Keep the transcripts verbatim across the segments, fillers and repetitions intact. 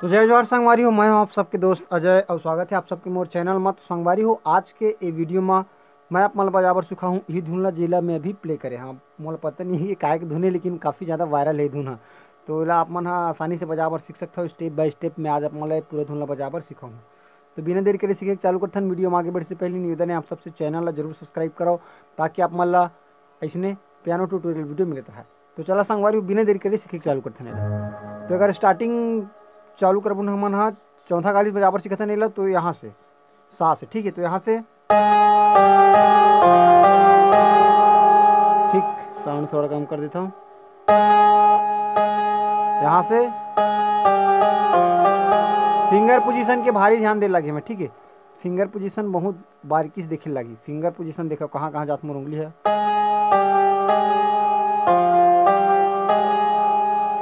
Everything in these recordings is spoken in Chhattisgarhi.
जय जोहार संगवारी हो, मैं हूं आप सबके दोस्त अजय और स्वागत है आप सबके मोर चैनल में। तो संगवारी हो, आज के ये वीडियो में मैं आप मन ल बजाबर सिखाहूं यही धुन ला, जेला मैं अभी प्ले करे। हाँ, मोला पता नहीं है ये काय के धुन है, लेकिन काफ़ी ज़्यादा वायरल है ये धुन हा। तो एला आप मन हा आसानी से बजाबर सीख सकत हो step by step। मैं आज आप मन ल पूरा धुन ला बजाबर सिखाहूं। तो बिना देरी करे सीखे के चालू करथन। वीडियो में आगे बढ़े से पहले निवेदन है आप सबसे, चैनल ला जरूर सब्सक्राइब कराओ, ताकि आप मन ला अइसने पियानो ट्यूटोरियल वीडियो मिलत रहे। तो चला संगवारी हो, बिना देरी करे सीखे के चालू करथन एला। तो अगर स्टार्टिंग चालू करबो न हमन हा, चौथा गाली बजाबर सीखथन एला, तो यहाँ से सा से, ठीक है। तो यहाँ से, ठीक, साउंड थोड़ा कम कर देता हूँ। यहाँ से फिंगर पोजीशन के भारी ध्यान दे लगे मैं, ठीक है। फिंगर पोजीशन बहुत बारीकी से देखे लागी। फिंगर पोजीशन देखो कहाँ कहाँ जात मोर उंगली है।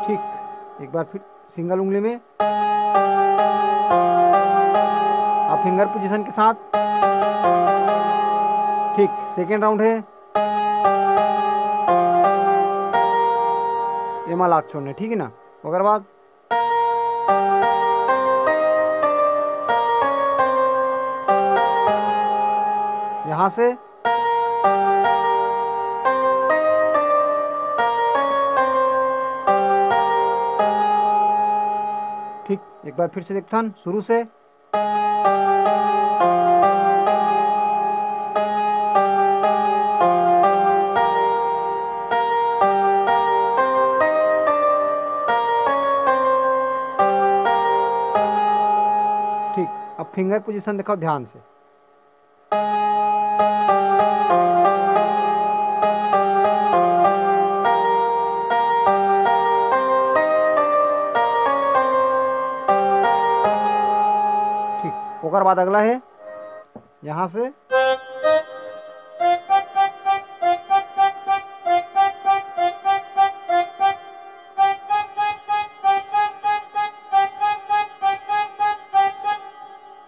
ठीक, एक बार फिर सिंगल उंगली में, अब फिंगर पोजीशन के साथ। ठीक, सेकेंड राउंड है, एमा लाग छोड़ने, ठीक है ना। ओकर बाद यहाँ से, ठीक, एक बार फिर से देखथन शुरू से। ठीक, अब फिंगर पोजीशन देखो ध्यान से। ठीक, ओकर बाद अगला है यहाँ से।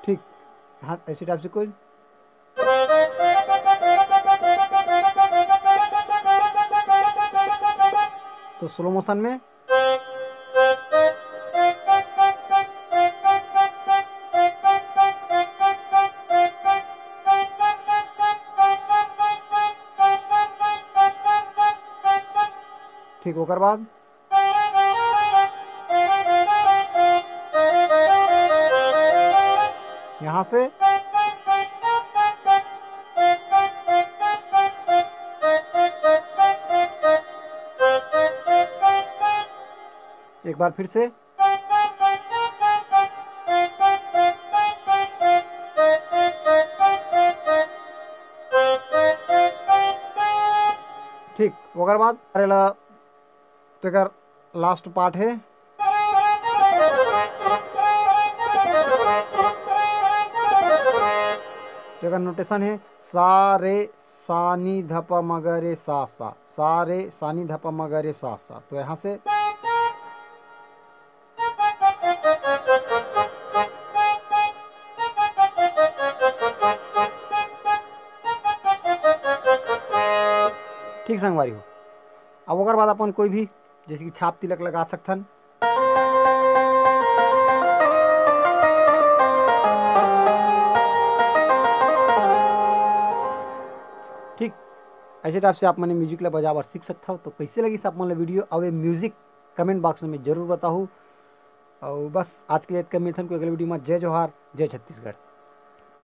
ठीक, हाथ ऐसे टाइप से कोई। तो स्लो मोशन में। ठीक, ओकर बाद यहाँ से। एक बार फिर से। ठीक, ओकर बाद अरे ला, तो एकर लास्ट पार्ट है, तो एकर नोटेशन है सा रे सा नी ध प म ग रे सा सा, सा रे सा नी ध प म ग रे सा सा। तो यहाँ से ठीक संगवारी हो, अब ओकर बाद अपन कोई भी जैसे कि छाप तिलक लगा सकथन। ठीक, ऐसे टाइप से आप मन म्यूजिक ला बजाबर सीख सकथव। तो कैसे लगिस आप मन ला वीडियो, अउ ये म्यूजिक कमेंट बॉक्स में जरूर बताहू। और बस आज के लिए इतना मिलथन कोई अगले वीडियो में। जय जोहार, जय छत्तीसगढ़।